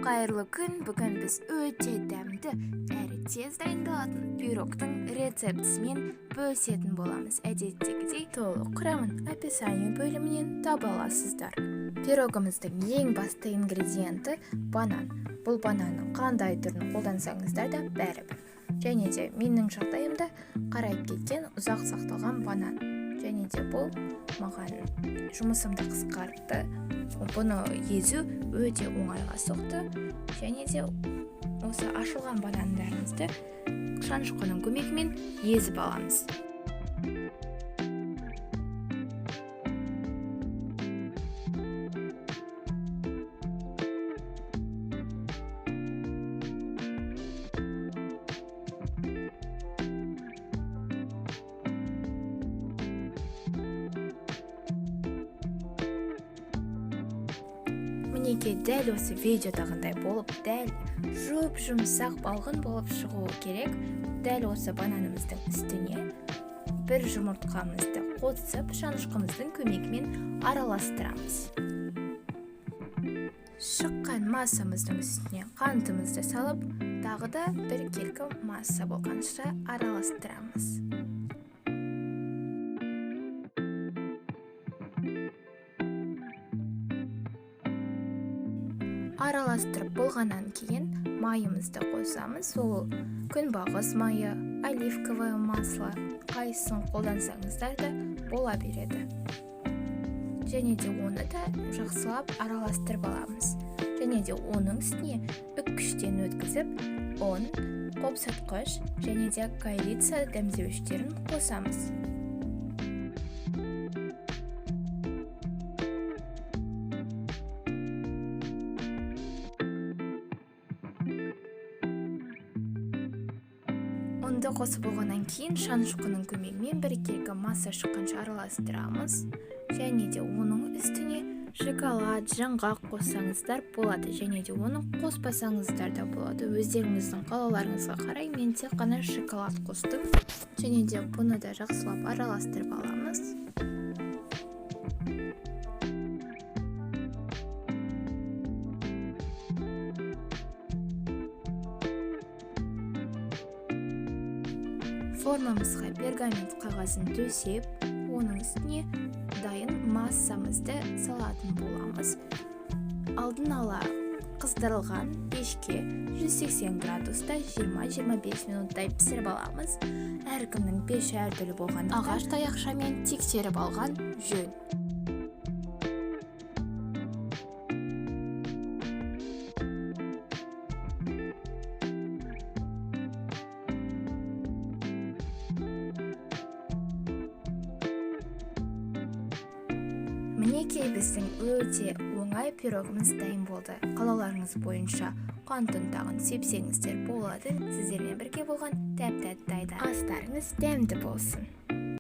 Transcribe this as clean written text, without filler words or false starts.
Қайырлы күн! Бүгін біз өте дәмді әрі тез дайындалатын пирогтың рецептісімен бөлісетін боламыз. Әдеттегідей, толық құрамын описание бөлімінен таба аласыздар. Пирогымыздың ең басты ингредиенті – банан. Бұл бананның қандай түрін қолдансаңыздар да бәрібір. Және де менің жағдайымда қарайып кеткен, ұзақ сақталған банан. Және де бұл маған жұмысымды қысқартты, бұны езу өте оңайға соқты. Және де осы ашылған банандарымызды шанышқының көмегімен езіп аламыз. Мінекей, дәл осы видеодағындай болып, дәл жұп жұмсақ, балғын болып шығуы керек. Дәл осы бананымыздың үстіне бір жұмыртқамызды қосып, шанышқымыздың көмегімен араластырамыз. Шыққан массамыздың үстіне қантымызды салып, тағы да біркелкі масса болғанша араластырамыз. Араластырып болғаннан кейін майымызды қосамыз. Ол күнбағыс майы, оливковое масло, қайсысын қолдансаңыздар да бола береді. Және де оны да жақсылап араластырып аламыз. Және де оның үстіне үккіштен өткізіп, ұн, қопсытқыш және де корица дәмдеуіштерін қосамыз. Ұнды қосып болғаннан кейін шанышқының көмегімен біркелкі масса шыққанша араластырамыз. Және де оның үстіне шоколад, жаңғақ қоссаңыздар болады және де оны қоспасаңыздар да болады, өздеріңіздің қалауларыңызға қарай. Мен тек қана шоколад қостым. Және де бұны да жақсылап араластырып аламыз. Формамызға пергамент қағазын төсеп, оның үстіне дайын массамызды салатын боламыз. Алдын ала қыздырылған пешке 180 градуста 20-25 минуттай пісіріп аламыз. Әркімнің пеші әртүрлі болғандықтан, ағаш таяқшамен тексеріп алған жөн. Мінекей, біздің өте оңай пирогымыз дайын болды. Қалауларыңыз бойынша қант ұнтағын сепсеңіздер болады. Сіздермен бірге болған тәп тәтті Айдар. Астарыңыз дәмді болсын!